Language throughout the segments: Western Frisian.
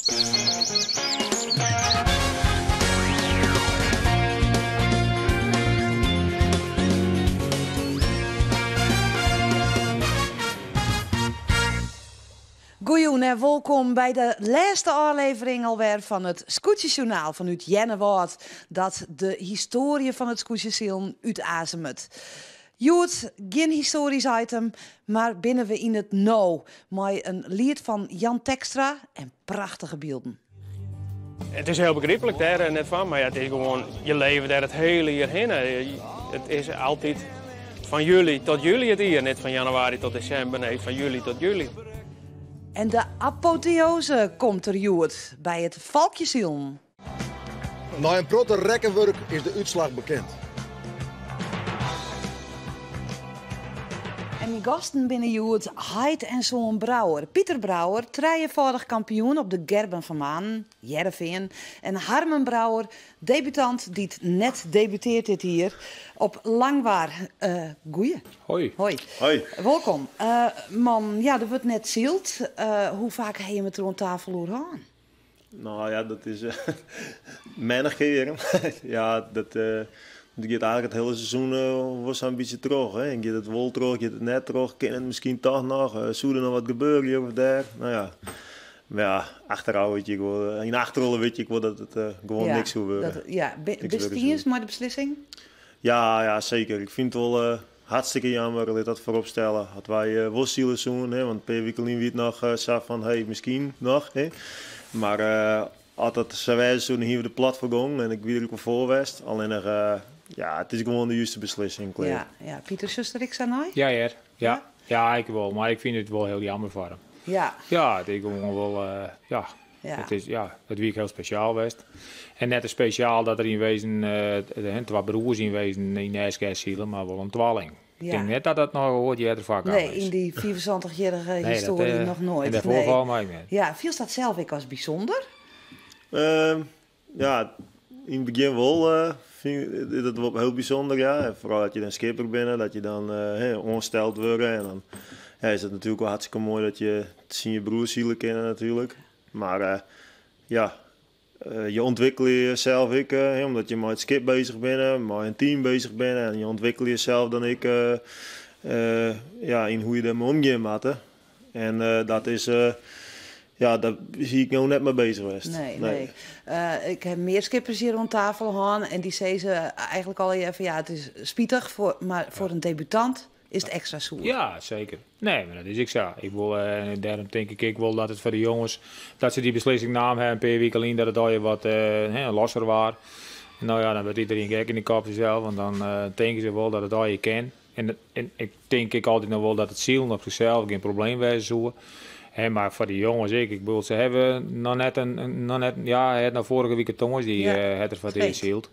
Goejûn en wolkom by de lêste ôflevering alwer fan it Skûtsjesjoernaal fanút Earnewâld, dat de histoarje fan it skûtsjesilen útazemet. Hjoed gjin histoarysk item, mar binne we yn it no mei in liet fan Jan Tekstra en prachtige bylden. It is hiel begryplik dêr net fan, mar ja, it is gewoan, je leve dêr it hiele jier hinne. It is altyd fan july tot july it jier, net fan januari tot desimber, nee, fan july tot july. En de apoteose komt der hjoed by it Valkjesilen. Nei in protte rekkenwurk is de útslach bekend. En myn gasten binne hjoed heit en soan Brouwer. Pieter Brouwer, trijefâldich kampioen op de Gerben van Manen, Hearrenfean. En Harmen Brouwer, debutant dy't net debuteart dit jier op Langwar. Uh, goeie. Hoi. Hoi. Hoi. Wolkom. Uh, man, ja, der wurdt net syld. Uh, hoe faak ha jim it der oan tafel oer hân? No ja, dat is mennich kearen. Ja, dat giet eigentlik it hiele seizoen wol sa'n bytsje troch. Hè. Giet it wol troch, giet it net troch, kin it miskien toch noch, soe der noch wat gebeure hjir of dêr? No ja, mar ja, achterôf wit je wol, yn 'e achterholle wit je ek wol dat it gewoan niks soe wurde. Dat, ja, bist iens mei de beslissing? Ja, ja, seker. Ik fyn it wol hartstikke jammer, lit dat foarop stelle. As wy wol sile soenen, hè, want in pear wiken lyn wie it noch sa fan hey, miskien noch. Hè. Mar as dat sa wêze soe, dan hiene we der plat foar gongen en ik wie der ek wol foar west. Allinnich, ja, it is gewoan de juste beslissing, klear. Ja, ja. Pieter, sjochst der ek sa nei? Ja hear, ja. Ja, ik wol, mar ik fyn it wol hiel jammer foar him. Ja. Ja, it is gewoan wol, ja. Ja. It is, ja, it wie ek hiel spesjaal west. En net te spesjaal dat der yn wezen twa broers yn wezen yn de SKS sile, mar wol in twalling. Ik tink net dat dat noch oait earder foarkaam Nee, is. yn dy 75-jierrige Nee, dat, histoarje noch noait. En dêrfoar Nee. folgens my ek net. Ja, fielst dat sels ek as bysûnder? Ja, yn it begjin wol fyn ik dat wol hiel bysûnder, ja. En foaral dat je dan skipper binne, dat je dan oansteld wurde. En dan ja, is it natuerlik wol hartstikke moai dat je tsjin je broer sile kinne natuerlik. Mar ja, je ûntwikkelje jesels ek, omdat je mei it skip bezich binne, mei in team bezich binne. En je ûntwikkelje jesels dan ek ja, yn hoe't je dêrmei omgean moatte. En dat is, ja, dêr hie ik no net mei bezich west. Nee, nee. Ik ha mear skippers hjir oan tafel hân en dy sizze eigentlik allegear fan ja, it is spitich, foar, mar foar in debutant is it ekstra soer. Ja, seker. Nee, mar dat is ek sa. Ik wol, dêrom tink ik ek wol dat it foar de jonges, dat se dy beslissing naam ha in pear wike lyn, dat it allegear wat losser waard. No ja, dan wurdt iderien gek yn de kop fansels, want dan tinke se wol dat it allegear kin. En ik tink ek altyd noch wol dat it silen op sichsels gjin probleem wêze soe. Hè, mar foar de jonges ek. Ik bedoel, se hawwe noch net in, noch net, ja, hy hat no foarige wike tongersdei hat er foar it earst syld.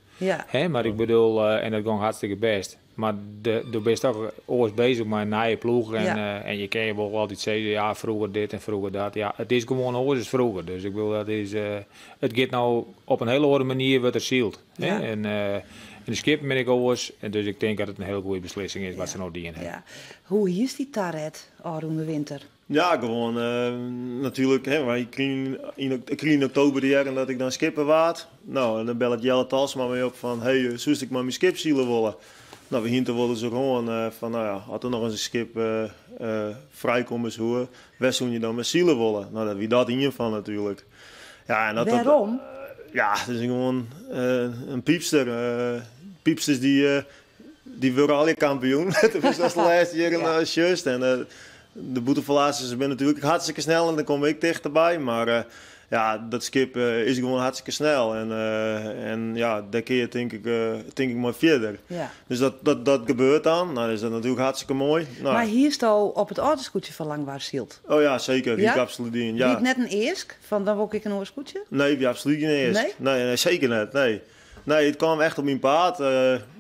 Hè, mar ik bedoel, en dat gong hartstikke bêst. Mar do bist toch oars bezich mei in nije ploech en je kinne wol altyd sizze, ja, froeger dit en froeger dat. Ja, it is gewoan oars as froeger. Dus ik bedoel, dat is, it giet no op in hiele oare manier wurdt der syld. Hè? En de skippen binne ek oars. En dus ik tink dat it in hiele goede beslissing is wat se no dien hawwe. Ja. Hoe hiest dy taret ôfrûne winter? Ja, gewoan natuerlik. Hè, wy krigen yn, ik krige yn oktober te hearren dat ik dan skipper waard. No, en dan bellet Jelle Talsma my op fan, hey, soest ek mei myn skip sile wolle? No, we hiene it der wolris oer hân fan, no ja, as der noch ris in skip frijkomme soe, wêr soene je dan mei sile wolle? No, dêr wie dat ien fan natuerlik. Ja, en dat, dat, Wêrom? Ja, it is gewoan in pypster. Pypsters dy, dy wurde allegear kampioen. Tenminste, ast de lêste jierren sjochst. En de Bûtenfallassers binne natuerlik hartstikke snel en dêr kom ik tichterby. Mar ja, dat skip is gewoan hartstikke snel. En, en ja, dêr kin je tink ik, tink ik mei fierder. Dus dat, dat, dat gebeurt dan. Nou, is dat natuerlik hartstikke moai. Nou, Mar hiesto op it âlde skûtsje fan Langwar syld? Oh ja, seker. Hie ik Ja? absolút dien. Wie Ja. it net in eask? Fan dan wol ik in oar skûtsje? Nee, wie absolút gjin eask. Nee? Nee, nee, seker net. Nee. Nee, it kaam echt op myn paad.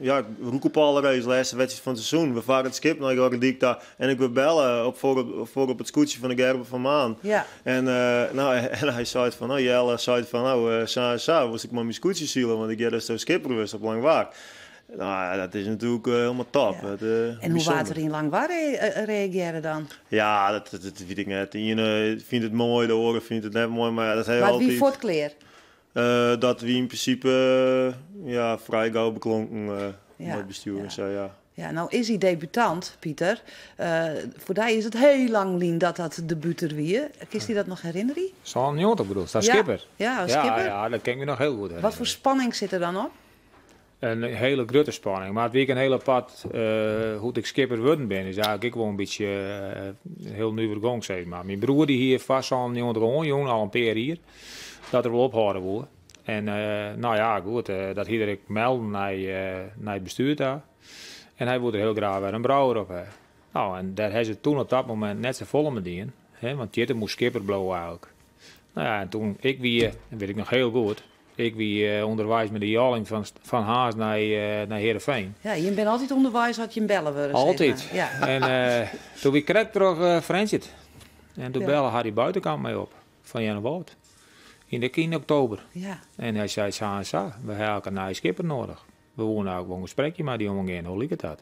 Ja, Roekepollerace, lêste wedstriid fan it seizoen. We farre it skip nei Gorredyk ta en ik wurd belle op foar, foar op it skûtsje fan de Gerben van Maan. En, no, en hy seit fan, no Jelle seit fan, no, sa en sa, wolst ek mei myn skûtsje sile, want ik hear datsto skipper wurdst op Langwar. Nou ja, dat is natuerlik hielendal top. Ja. Dat, En hoe waard bysûnder. der yn Langwar reagearre dan? Ja, dat wit ik net. De iene fynt it moai, de oare fynt it net moai, mar ja, dat ha je Mar it wie altyd. fuort klear? Dat wie yn prinsipe ja, frij gau beklonken mei it bestjoer en sa, ja. Ja, no is hy debutant, Pieter. Foar dy is it hiel lang lyn dat dat debút der wie. Kinst dy dat noch herinnerje? 97 bedoelst, as Ja. skipper? Ja, as Ja, skipper. ja, dat kin ik my noch hiel goed Wat foar herinnerje. spanning sit der dan op? In hiele grutte spanning, mar it wie ek in hiel apart hoe't ik skipper wurden bin, is eigentlik ek wol in bytsje hiel nuver gong, sis mar. Myn broer dy hie foar 97 oanjûn, al in pear jier, dat er wol ophâlde woe. En nou ja, goed, dat hie er ek melden nei it bestjoer ta. En hy woe der hiel graach wer in brouwer op ha. Nou, en dêr ha se toen op dat momint net safolle mei dien, hè, want Tjitte moast skipper bliuwe eigentlik. Nou ja, en toen ik wie, dat wit ik noch hiel goed, ik wie ûnderweis mei de Jalling fan Harns nei Heerenveen. Ja, jim binne altyd ûnderweis as jim belle wurde, sis Altyd. mar. Ja. En toen wie ik krekt troch Frjentsjer. En toen belle Harry Buitenkamp my op, fan Earnewâld. Yn oktober. En hy sei sa en sa, we ha eigentlik in nije skipper nedich. We woene eigentlik wol in gesprekje mei dy jongen gean, hoe liket dat?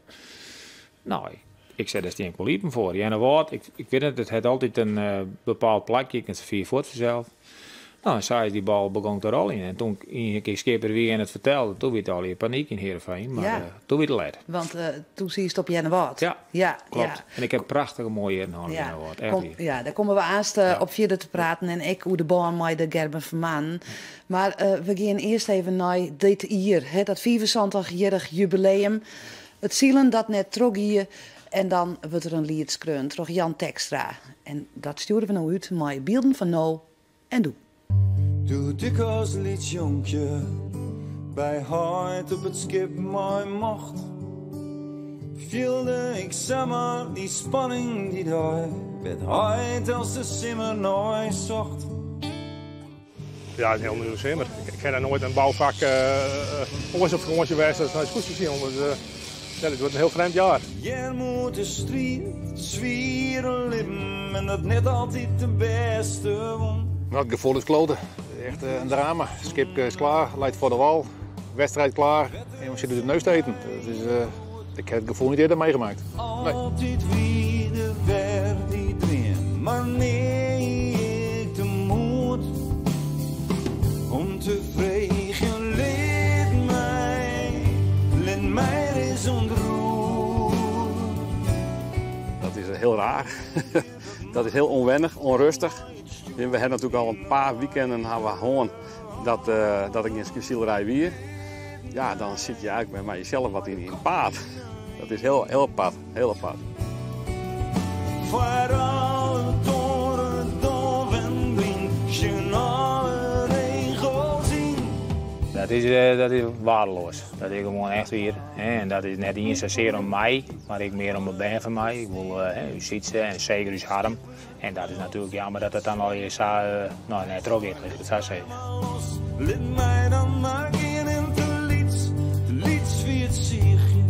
Nou, ik sei, dêr stean ik wol iepen foar. Earnewâld, ik wit net, it hat altyd in bepaald plakje, ik net sa fier fuort fansels. Nou, en sa is dy bal begûn te roljen. En toen ik ien skipper wie en it fertelde, toen wie it allegear panyk yn Heerenveen, mar toen wie it let. Want toen siest op Earnewâld. Ja, klopt. En ik ha prachtige moaie jierren hân op Earnewâld, echt wier. Ja, dêr komme we aanst op fierder te praten en ek oer de bân mei de Gerben Vermanen. Mar we gean earst even nei dit jier, hè, dat 75-jierrich jubileum. It silen dat net trochgie en dan wurdt der in liet skreaun troch Jan Tekstra. En dat stjoere we no út mei bylden fan no en doe. Doe't ik as lyts jonkje by heit op it skip mei mocht, fielde ik samar dy spanning dy dei, wêr't heit as de simmer nei socht. Ja, it is in hiel nuvere simmer. Ik ha noch noait in boufak oars op fakânsje west as nei skûtsjesilen. Dus ja, dit wurdt in hiel frjemd jaar. Earmoed de striid, it swiere libben en dat net altyd de bêste wûn. Nou, it gefoel is klote. Echt in drama. It skip is klear, leit foar de wal. Wedstriid klear en we sitte de neus te iten. Dat is, ik ha it gefoel net earder meemakke. Nee. Altyd wie der wer dy dream, mar nea ik de moed om te freegjen. Lit my, lit my ris oan 't roer. Dat is hiel raar. Dat is hiel ûnwennich, ûnrêstich. We ha natuerlik al in pear weekenden ha we hân dat der gjin silerij wie. Ja, dan sitte je eigentlik mei jesels wat yn it paad. Dat is hiel, hiel apart, hiel apart. Foar alle toren dôf en blyn, tsjin alle regels yn. Dat is waardeloas. Dat is gewoan echt wier. Hè. En dat is net iens sasear om my, mar ek mear om de bern fan my. Ik wol ús Sytse en seker ús Harm. En dat is natuerlik jammer dat it dan allegear sa nou, net trochgiet, lit ik it sa sizze. Lit my dan mar gean en te lyts, te lyts wie it seachje.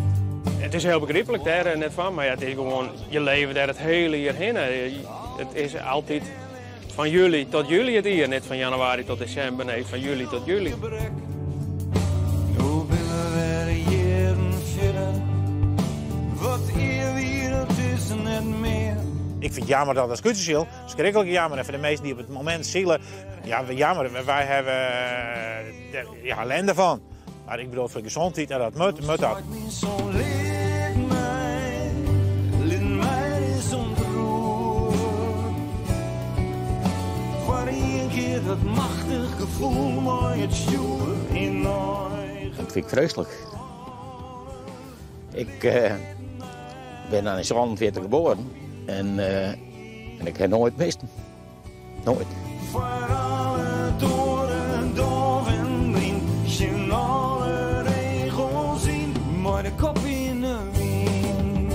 It is hiel begryplik dêr net fan, mar ja, it is gewoan, je leve dêr it hiele jier hinne. It is altyd fan july tot july it jier, net fan januari tot desimber, nee, fan july tot july. No binne we wer jierren fierder. Wat ear wie, dat is net mear. Ik fyn it jammer dat it skûtsjesyl, skriklik jammer. En foar de minsken dy't op it momint sile, ja, jammer. Wy hawwe der, ja, ellende fan. Mar ik bedoel, foar de gesondheid, en dat moet dat. Lit my, lit my ris oan 't roer. Foar ien kear dat machtich gefoel mei it stjoer yn eigen. Dat fyn ik freeslik. Ik bin dan yn 47 geboren en ik ha noait mist. Noait. Foar alle doaren dôf en blyn, tsjin alle regels yn, mei de kop yn 'e wyn.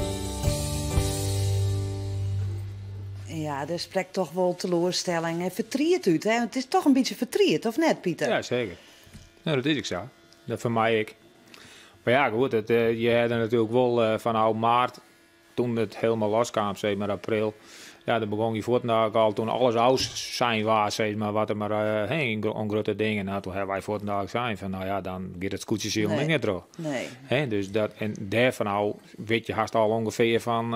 Ja, der sprekt toch wol teloarstelling en fertriet út. Hè? It is toch in bytsje fertriet, of net, Pieter? Ja, seker. Nou, dat is ek sa. Dat foar my ek. Mar ja, goed, je ha der natuerlik wol fanôf maart, toen it hielendal loskaam, sis mar april, Ja, dan begûn je fuortendalik al toen alles ôf sein waard, sis mar, wat der mar hè, oan grutte dingen. Nou, toen hawwe wy fuortendalik sein fan, nou ja, dan giet it skûtsjesilen Nee. ek net troch. Nee. Hè, dus dat, en dêrfan ôf wit je hast al ûngefear fan,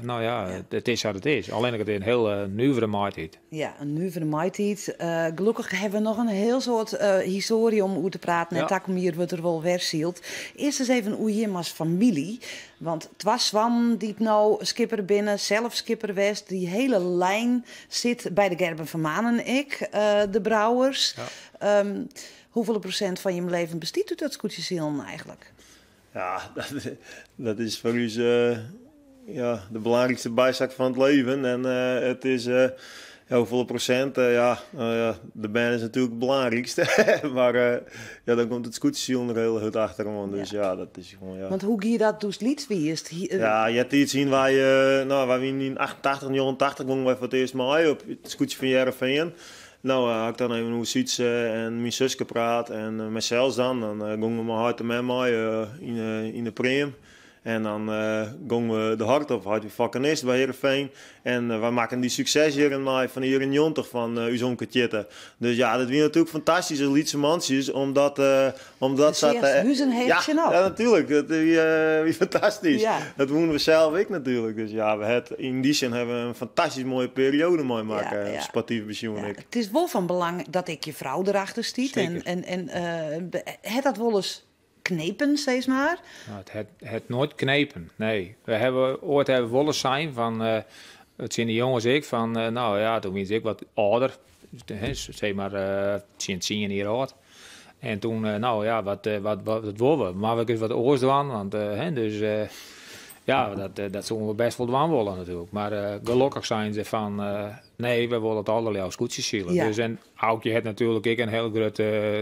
nou ja, it is sa't it is. Allinnich it is in hiel nuvere maitiid. Ja, in nuvere maitiid. Gelokkich hawwe we noch in hiel soad histoarje om oer te praten en takom jier wurdt der wol wer syld. Earst ris even oer jim as famylje. Want twa soannen dy't no skipper binne, sels skipper west, dy hiele lijn sit by de Gerben van Manen ek, de Brouwers. Hoefolle prosint fan jim leven bestiet út dat skûtsjesilen eigentlik? Ja, dat is foar ús ja, de belangrykste bysaak fan it leven. En it is, ja, hoefolle prosint? Ja, no ja, de bern is natuerlik it belangrykste. Mar ja, dan komt it skûtsjesilen der hiel hurd achteroan. Dus ja, dat is gewoan, ja. Want hoe gie dat doe'tst lyts wiest? Ja, eartiids hiene wy, no, wy wiene yn 88, 89 gongen wy foar it earst mei op it skûtsje fan Hearrenfean. No, ha ik dan even oer Sytse en myn suske praat en mysels dan. Dan gongen we mei heit en mem mei yn de pream. En dan gongen we de hort op. Heit wie fakkenist by Hearrenfean. En wy makken dy suksesjierren mei fan de jierren 90 fan ús omke Tjitte. Dus ja, dat wie natuerlik fantastysk as lytse mantsjes, omdat Se seachst huzen heech Ja, tsjinop. ja, natuerlik. Dat wie fantastysk. Dat woene we sels ek natuerlik. Dus ja, we het, yn dy sin hawwe we in fantastysk moaie perioade meimakke, sportyf besjoen ek. It is wol fan belang dat ek je frou derachter stiet. Seker. En hat dat wolris knepen, sis mar? Nou, it hat noait knepen, nee. We hawwe oait hawwe we wolris sein fan, tsjin de jonges ek, fan, nou ja, toen wiene se ek wat âlder, hè, sis mar, tsjin 10 jier âld. En toen, nou ja, wat wolle we? Moatte we ek ris wat oars dwaan? Want, hè, dus, ja, dat soene we best wol dwaan wolle natuerlik. Mar gelokkich seinen se fan, nee, we wolle it alderleafst skûtsjesilen. Dus en Aukje hat natuerlik ek in hiel grut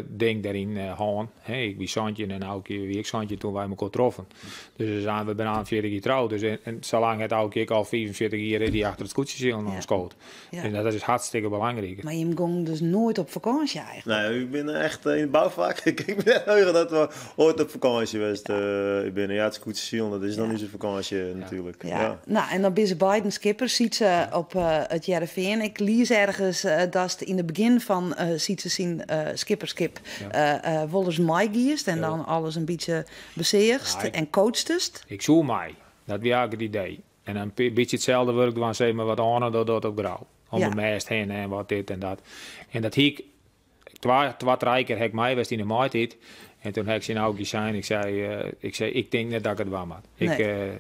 ding dêryn hân. Hè, ik wie 17 en Aukje wie ek 17 toen wy mekoar troffen. Dus we zijn, we binne 41 jier troud. Dus en salang hat Aukje ek al 45 jier die achter it skûtsjesilen oan skood. En dat is hartstikke belangryk. Mar jim gongen dus noait op fakânsje eigentlik? Nee, ik bin echt yn it boufak. Ik bin net heugen dat we oait op fakânsje west binne. Ja, it skûtsjesilen, dat is dan ús fakânsje natuerlik. Ja. Nou, en dan binne se beiden skippers, Sytse op it Hearrenfean. Ik lies ergens datst yn it begjin fan Sytse syn skipperskip wolris meigiest en dan alles in bytsje beseachst en coachtest. Ik soe mei. Dat wie eigentlik it idee. En in bytsje itselde wurk dwaan, sis mar, wat Arne docht op Grou. Om de mêst hinne en wat dit en dat. En dat hie ik twa, trije kear ha ik mei west yn de maitiid. En toen ha ik tsjin Aukje sein, ik sei, ik tink net dat ik it dwaan moat. Nee, Ik,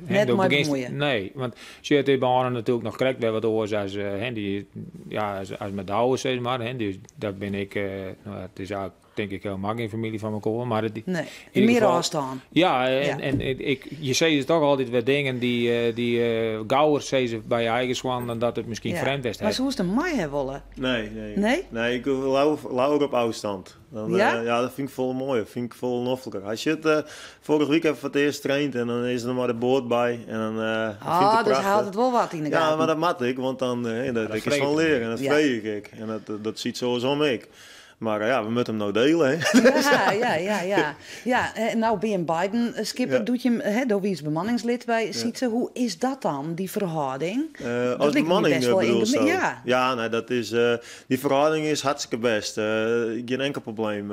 net do mei begjinst bemuoien. Nee, want sjoch, it is by Arne natuerlik noch krekt wer wat oars as, hè, dy, ja, as mei Douwe, sis mar. Hè, dus dat bin ik, no ja, it is eigentlik tink ik helemaal gjin famylje fan mekoar, mar it, Nee, in ieder mear geval ôfstân. Ja, en je sizze toch altyd wer dingen dy't gauwer sizze by je eigen soan dan dat it miskien frjemd west Maar hat. soest him mei ha wolle? Nee, nee. Nee? Nee, ik wil leaver op ôfstân. Dan, Ja? ja, dat fyn ik folle moaier, fyn ik folle nofliker. Hy sit, foarige wike foar it earst traind en dan is der mar de boat by. En dan dat fynt Oh, er dus hy prachtich. hat it wol wat yn de Ja, gaten. mar dat moat ek, want dan dat dat ik is freget fan him. learen en dat freegje ik ek. En dat siet sowieso ek. Mar ja, we moatte him no dele, hè. Ja, ja, ja, ja. Ja, nou bin jim beiden skipper, doe't jim, hè, do wiest bemanningslid by Sytse. Hoe is dat dan, dy ferhâlding? Dat As liket my bemanning, best wol bedoelst do? ja. Ja, nee, dat is, dy ferhâlding is hartstikke bêst. Gjin enkel probleem.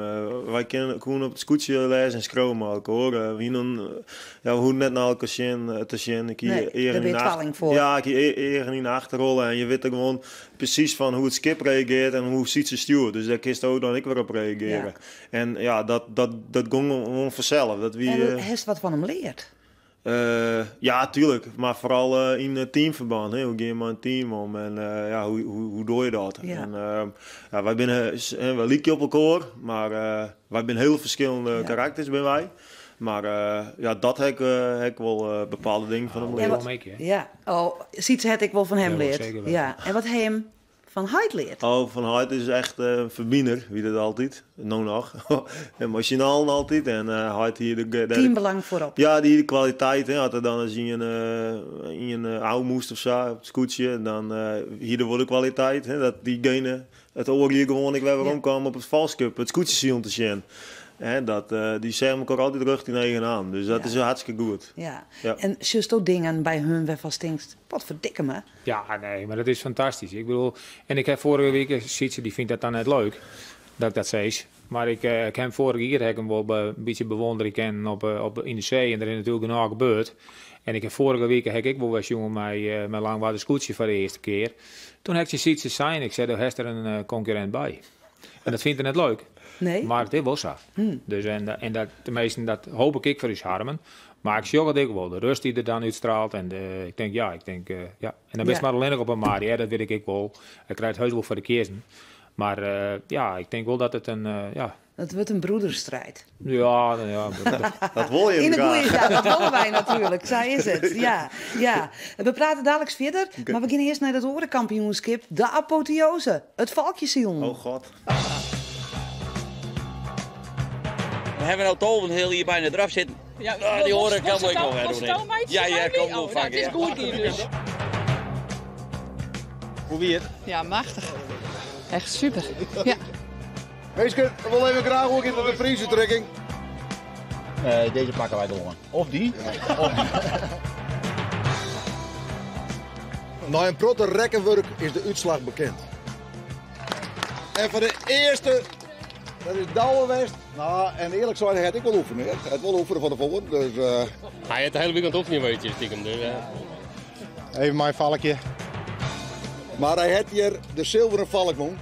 Wy koene op it skûtsje lêze en skriuwe mei elkoar. We hienen, ja, we hoegden net nei elkoar te sjen. Ik hie Nee, eagen dêr yn wie de twalling foar. Ja, ik hie eagen yn de achterholle en je witte gewoan precies fan hoe it skip reagearret en hoe Sytse stjoert. Dus dêr kinst ook dan ek wer op reagearje. En ja, dat gong gewoan fansels. Dat wie, En hast wat fan him leard? Ja, tuurlijk. Maar foaral yn it teamferbân. Hè. Hoe gean je mei in team om en ja, hoe doe je dat? En, ja, wy binne, hè, wy lykje op elkoar, mar wy binne hiel ferskillende karakters binne wy. Mar ja, dat ha ik wol bepaalde dingen fan him Ja, leard. wol meekje, hè? Ja. Oh, Sytse hat ek wol fan him Ja, wol leard. seker wol. Ja. En wat ha jim fan heit leard? Oh, fan heit is echt in ferbiner, wie dat altyd. No noch. Emosjonaal altyd. En heit hie de Teambelang foarop. Ja, dy hie de kwaliteit. Hè. As er dan ris ien ôf moast of sa, op it skûtsje, dan hie er wol de kwaliteit. Hè, dat diegene it oare jier gewoan ek wer weromkaam op it falskip, it skûtsjesilen te sjen. Hè, dat, dy seagen elkoar altyd rjocht yn eigen aan. Dus dat is hartstikke goed. Ja. En sjochsto dingen by hun wêrfan'tst tinkst, potferdikke me? Ja, nee, mar dat is fantastysk. Ik bedoel, en ik ha foarige wike, Sytse dy fynt dat dan net leuk dat ik dat sis, mar ik, ik ha him foarich jier ha ik him wol in bytsje bewûnderje kinnen op, op, yn de see en der is natuerlik genôch gebeurd. En ik ha foarige wike ha ik ek wol wer sjoen mei, mei Langwarder Skûtsje foar de earste kear. Toen ha ik tsjin Sytse sein, ik sei, do hast der in konkurrint by. En dat fynt er net leuk. Nee. Mar it is wol sa. Dus en, en dat, teminsten, dat hoop ik ek foar ús Harmen. Mar ik sjoch it ek wol, de rust dy't er dan útstraalt. En de, ik tink, ja, ik tink, ja. En dan bist mar allinnich op 'e mar, ja, dat wit ik ek wol. Hy krijt heus wol foar de kiezzen. Mar ja, ik tink wol dat it in, ja. Dat wurdt in broederstrijd. Ja, nou ja. Dat wol je Yn de graach. goeie, ja, dat wolle wy natuerlik. Sa is it. Ja, ja. We prate daliks fierder, mar we gean earst nei dat oare kampioenskip, de apotheose, it valkjesilen. Oh god. We hawwe no 12 heal jier byna derop sitten. Ja, Ah, dy oare kan ik wol wer doen. Ja, ja, kom wol Oh, nou, vaak. it is goed gien dus. Hoe wie it? Ja, machtich. Echt super. Ja. Minsken, we wolle even graach oergean nei de priisútrikking. Dizze pakke wy gewoan. Of dy, of dy. Nei in protte rekkenwurk is de útslach bekend. En foar de earste, dat is Douwe west. Nou, en earlik sein, hy hat ek wol oefene. Hy hat wol oefene fan tefoaren, dus... Hy hat de hiele wike oan it oefenjen west, stiekem. Dus, eh. Even mei valkje. Mar hy hat hjir de silveren valk wûn.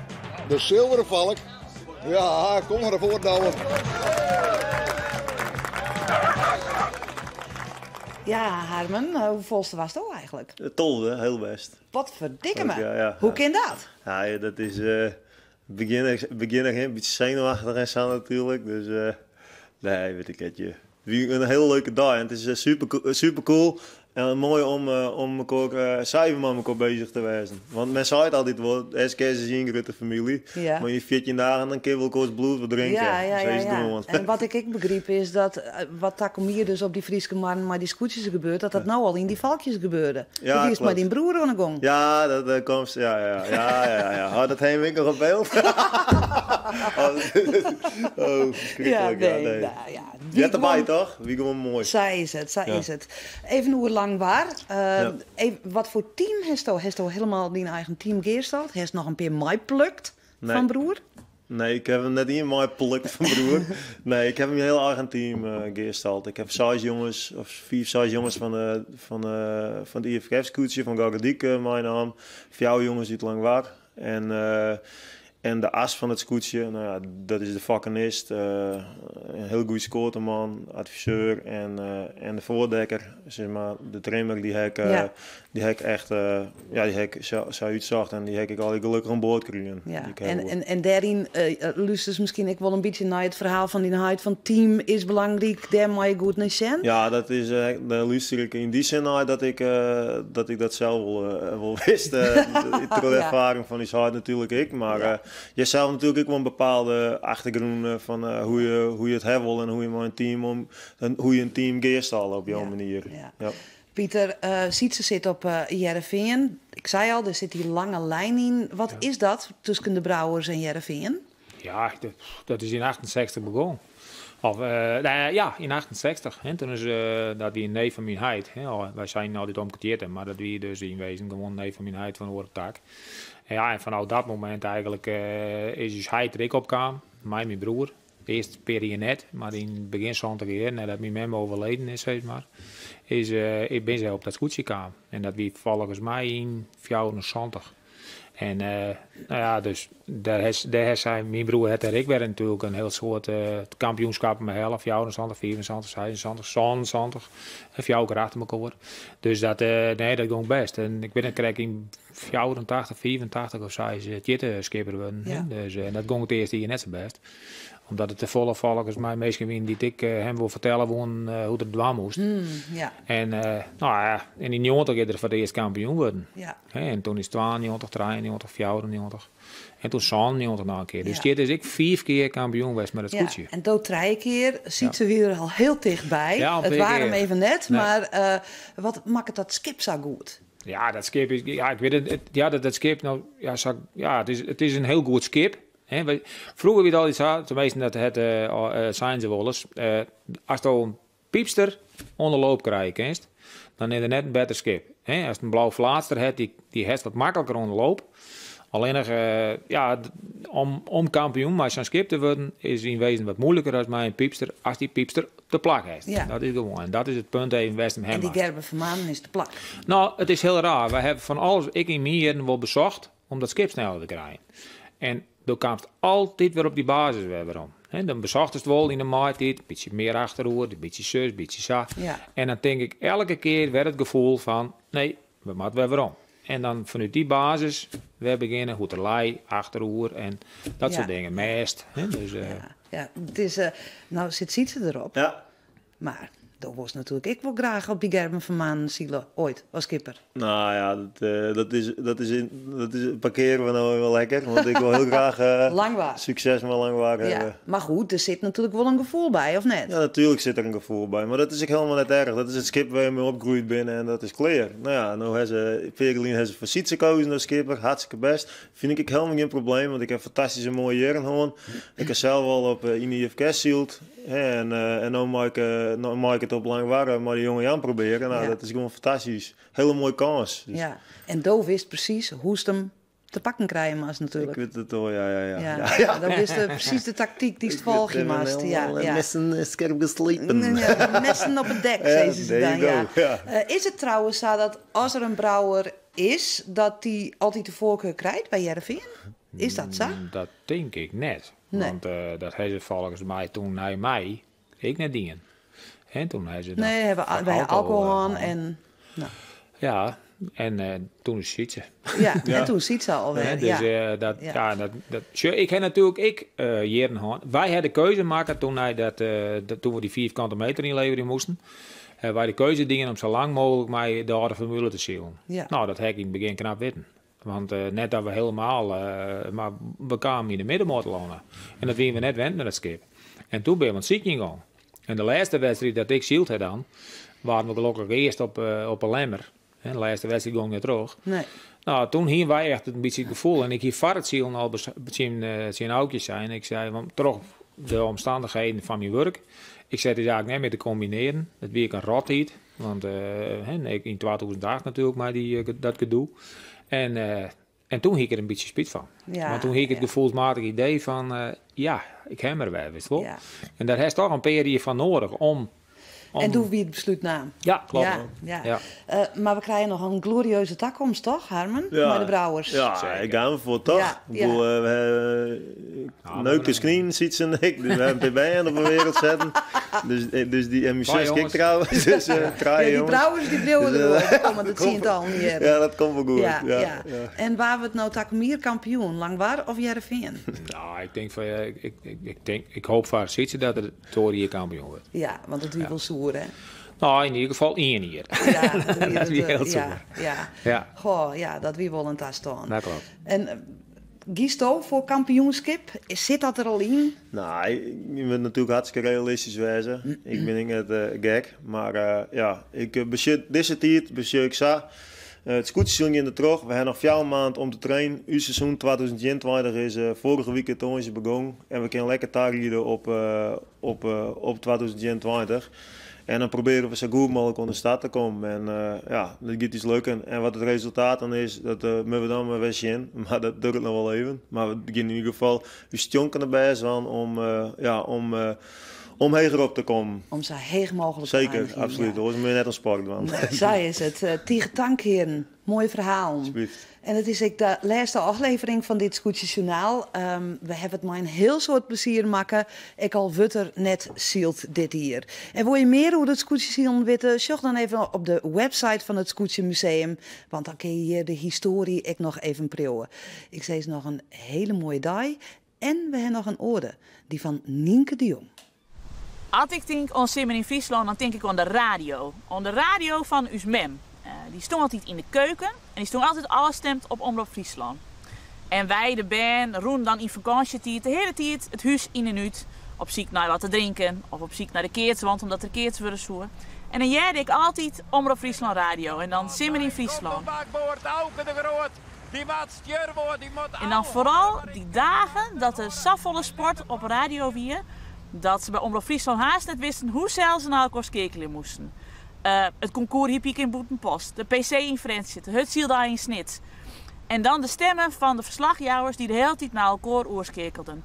De silveren valk. Ja, kom mar derfoar, Douwe. Ja, Harmen, hoefolste wasto eigentlik? 12e, hiel bêst. Potferdikke me. Ja, ja. Hoe kin dat? Ja, dat is begjin, begjin in bytsje senuwachtich en sa natuerlik. Dus nee, wit ik it. It wie in hiele leuke dei en it is super, super cool en moai om elkoar sa even mei elkoar beuzich te wêzen. Want men seit altyd wol, SKS is ien grutte famylje. Mar yn 14 dagen dan kinne we elkoars bloed wol drinke. Ja, Sa is it ja. gewoan. En wat ik ek begryp is dat wat takom jier dus op dy Fryske marren mei dy skûtsjes gebeurt, dat dat no al yn dy valkjes gebeurde. Ja, Do wiest mei klopt. dyn broer oan 'e gong. Ja, dat komt. Ja. Oh, dat ha we ek noch op byld. Oh, oh, ferskriklik. Ja, nee, nee. nou ja. Heart derby, toch? Wie gewoan moai. Sa is it, sa is it. Even oer Langwar. Even, wat foar team hasto? Hasto hielendal dyn eigen team gearstald? Hast noch in pear meiplukt Nee. fan broer? Nee, ik ha net ien meiplukt fan broer. Nee, ik ha myn hiele eigen team gearstald. Ik ha seis jonges, of fiif, seis jonges fan it IFKS-skûtsje fan Gorredijk meinaam. Fjouwer jonges út Langwar. En de as fan it skûtsje, nou ja, dat is de fakkenist, in hiel goede skoaterman, adviseur en de foardekker, sis mar, de trimmer, dy ha ik, dy ha ik echt, ja, dy ha ik sa útsocht en dy ha ik allegear gelokkich oan board krigen. Die ik En ha dêryn lústerst miskien ek wol in bytsje nei it ferhaal fan dyn heit fan team is belangryk, dêr moatte je goed nei sjen. Ja, dat is, dêr lúster ik yn dy sin nei dat ik dat sels wol wist. Troch de erfaring fan ús heit natuerlik ek, mar je sels natuerlik ek wol in bepaalde achtergrûn fan hoe je it ha wol en hoe je mei in team om, en hoe je in team gearstalle op jouw manier. Ja. Pieter, Sytse sit op Hearrenfean. Ik sei al, der sit dy lange lijn yn. Wat is dat tusken de Brouwers en Hearrenfean? Ja, dat is yn 68 begûn. Of, nee, ja, yn 68. Hè, toen is, dat wie in neef fan myn heit. Hè, al, wy seinen altyd omke Tjitte, mar dat wie dus yn wezen gewoan in neef fan myn heit fan oare tak. En ja, en fanôf dat momint eigentlik is ús heit der ek op kaam, mei myn broer. Earst in pear jier net, mar yn begjin 70 jier, neidat myn mem overleden is, sis mar, is, bin se op dat skûtsje kaam. En dat wie folgens my yn 74. En nou ja, dus dêr ha sy, myn broer hat dêr ek wer natuerlik in hiel soad kampioenskappen mei helle, 74, 75, 76, 77, en fjouwer kear achter elkoar. Dus dat, nee, dat gong bêst. En ik bin krekt yn 84, 85 of sa is Tjitte skipper wurden. Dus dat gong it earste jier net sa bêst. Omdat it te folle folgens my minsken wienen dy't ik him wol fertelle woenen hoe't er dwaan moast. En nou ja, yn dy 90 is er foar it earst kampioen wurden. Hè, en toen is 92, 93, 94 en toen 97 noch in kear. Dus dit is ek 5 kear kampioen west mei dat skûtsje. En do 3 kear, Sytse wie der al hiel tichtby. Ja, in It pear waard him kear. even net, Nee. mar wat makket dat skip sa goed? Ja, dat skip is, ja, ik wit it, it, ja, dat, dat skip, no, ja, sa, ja, it is in hiel goed skip. Hè, froeger wie it altyd sa, teminsten dat het seinen se wolris, asto in pypster oan de loop krije kinst, dan is der net in better skip. Hè, ast in Blauwflaatster hast, dy hast wat makliker oan de loop. Allinnich, ja, om kampioen mei sa'n skip te wurden is yn wezen wat moeilijker as mei in pypster, as dy pypster te plak hast. Dat is gewoan, en dat is it punt even wêr'tst him En dy moatst. Gerben Vermanen is te plak. No, it is hiel raar. Wy hawwe fan alles, ek yn myn jierren, wol besocht om dat skip sneller te krijen. En do kaamst altyd wer op dy basis wer werom. Hè, dan besochtest wol yn de maaitiid, in bytsje mear achteroer, in bytsje sus, in bytsje sa. En dan tink ik elke kear wer it gefoel fan, nee, we moatte wer werom. En dan fanút dy basis wer begjinne, hoe't er lei, achteroer en dat soart dingen. Mêst. Hè, dus, Ja, it is, no sit Sytse derop. Mar do wolst natuerlik ek wol graach op dy Gerben Vermanen sile, oait, as skipper. No ja, dat is, dat is, dat is, parkearen we no wol lekker, want ik wol hiel graach Langwar. sukses mei Langwar Ja, hawwe. mar goed, der sit natuerlik wol in gefoel by, of net? Ja, natuerlik sit der in gefoel by, mar dat is ek helemaal net erch. Dat is it skip wêr je mei opgroeid binne en dat is klear. No ja, no ha se, in pear jier lyn ha se foar Sytse kozen as skipper, hartstikke bêst. Fyn ik ek helemaal gjin probleem, want ik ha fantastyske moaie jierren hân. Ik ha sels al op yn de IFKS syld. En en no mei ik no mei ik it op Langwar mei de jonge Jan probearje. No, dat is gewoan fantastysk. Hiele moaie kâns. Dus. Ja, en do wist presys hoe'tst him te pakken krije moatst natuerlik. Ik wit it al, ja, ja, ja. Ja, ja. Do wist presys de taktyk dy'tst folgje moatst. Ja, ja. Messen skerp geslepen. Ja, messen op it dek, sizze se dan. Ja. Ja. Is it trouwens sa dat as der in brouwer is, dat dy altyd de foarkar krijt by Hearrenfean? Is dat sa? Dat tink ik net. Nee. Want dat ha se folgens my toen nei my ek net dien. En toen ha se dat Nee, hawwe foar wy alkohol alkohol, hân en, no. Ja, en toen is Sytse. Ja, en toen Sytse alwer, Hè, dus, ja. dat, Ja. ja, dat, dat, sjoch, ik ha natuerlik ek jierren hân. Wy ha de keuze makke toen, nei dat, dat, toen we dy vierkante meter ynleverje moasten. Ha wy de keuze dien om sa lang mooglik mei de âlde formule te silen. No, dat ha ik yn it begjin knap witten. Want net dat we helemaal, mar we kamen yn de middenmoat telâne. En dat wiene we net wend met dat skip. En toen binne we oan it sykjen gong. En de lêste wedstriid dat ik syld ha dan, waarden we gelokkich earst op 'e Lemmer. De lêste wedstriid gong net troch. Nee. No, toen hiene wy echt in bytsje it gefoel, en ik hie foar it silen al tsjin Aukje sein, ik sei, want troch de omstannichheden fan myn wurk, ik sei, it is eigentlik net mear te kombinearjen. It wie ek in rottiid. Want hè, ek yn 2008 natuerlik mei dy, dat gedoe. En, en toen hie ik der in bytsje spyt fan. Want toen hie ik it gefoelsmatige idee fan, ja, ik ha him wer, witst wol. En dêr hast toch in pear jier foar noadich om En doe wie it beslút naam. Ja, kloppet. Ja, ja. Ja. Mar we krije noch in glorieuze takomst, toch, Harmen? Ja. Mei de Brouwers. Ja, ik ga erfoar, toch? Ja, Ik bedoel, we hawwe Neuke Skrien, Sytse en ik. Dus we hawwe in pear bern op de wereld setten. Dus, dus die, en myn Twa sus jonges. trouwens. Dus, trije Ja, die jonges. Brouwers die bliuwe Dus, der wol. Die komme de tsientallen jierren. Ja, dat komt wol goed. Ja, Ja, ja. ja. En wa wurdt no takom jier kampioen? Langwar of Hearrenfean? Nou, ik tink fan, ik, ik, ik, tink, ik hoop foar Sytse dat er toar jier kampioen wurdt. Ja, want it wie wol soer, hè? No, yn ieder gefal ien jier. Ja, dat wie, Dat wie het, hiel ja, soer. ja. Ja. Goh, ja, dat wie wol in tastân. Dat kloppet. En giesto foar kampioenskip? Sit dat der al yn? No, je moatte natuerlik hartstikke realistysk wêze. Ik bin ek net gek, mar ja, ik besjoch dizze tiid besjoch ik sa. It skûtsjesilen giet der troch. We hawwe noch 4 maand om te trainen. Us seizoen 2021 is foarige wike tongersdei begûn en we kinne lekker tariede op 2021. En dan probearje we sa goed mooglik oan de start te kommen. En ja, dat giet ús lukken. En wat it resultaat dan is, dat moatte we dan mar wer sjen. Mar dat duorret noch wol even. Mar we gean yn ieder gefal ús stjonkende bêst dwaan ja, om heger op te kommen. Om sa heech mooglik te Zeker, einigjen, absoluut. ja. Oars moatte je net oan sport dwaan. Nee, sa is it. Tige tank, hearen. Moaie ferhalen. Alsjeblieft. En it is ek de lêste ôflevering fan dit Skûtsjesjoernaal. We hawwe it mei in hiel soad plezier makke, ek al wurdt der net syld dit jier. En wolle je mear oer it skûtsjesilen witte, sjoch dan even op de website fan it Skûtsjemuseum, want dan kinne je hjir de histoarje ek noch even priuwe. Ik sis noch in hiele moaie dei en we hawwe noch in oare, dy fan Nynke de Jong. As ik tink oan Simmer yn Fryslân, dan tink ik oan de radio. Oan de radio fan ús mem. Dy stong altyd yn de keuken en dy stong altyd ôfstimd op Omrop Fryslân. En wy, de bern, rûnen dan yn fakânsjetiid de hiele tiid it hús yn en út, op syk nei wat te drinken of op syk nei de keatswant omdat der keatst wurde soe. En dan hearde ik altyd Omrop Fryslân radio en dan Simmer yn Fryslân. Op bakboard Auke de Groot. Dy moat stjerwoord, dy moat En dan foaral dy dagen dat der safolle sport op radio wie, dat se by Omrop Fryslân haast net wisten hoe sels se nei elkoar skeakelje moasten. It konkoers hippyk yn Bûtenpost, de PC yn Frjentsjer, de Hurdsyldei yn Snits. En dan de stemmen fan de ferslachjouwers dy't de hiele tiid nei elkoar oerskeakelden.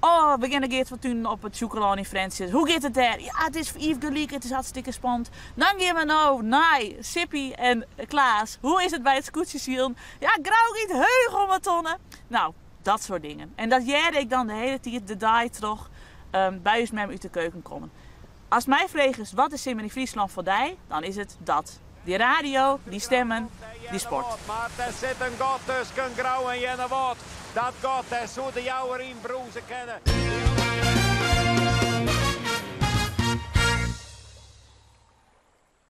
Oh, we gean nei Geert van Tuinen op it Sjûkelân yn Frjentsjer. Hoe giet it dêr? Ja, it is fiif gelyk, it is hartstikke spannend. Dan gean we no nei Sippy en Klaas. Hoe is it by it skûtsjesilen? Ja, Grou giet heech om 'e tonne. Nou, dat soart dingen. En dat hearde ik dan de hiele tiid de dei troch by ús mem út de keuken kommen. Ast my fregest wat is Simmer yn Fryslân foar dy, dan is it dat. Dy radio, dy stemmen, dy sport. Mar der sit in gat tusken Grou en Earnewâld. Dat gat, dêr soe de Jouwer yn brûze kinne.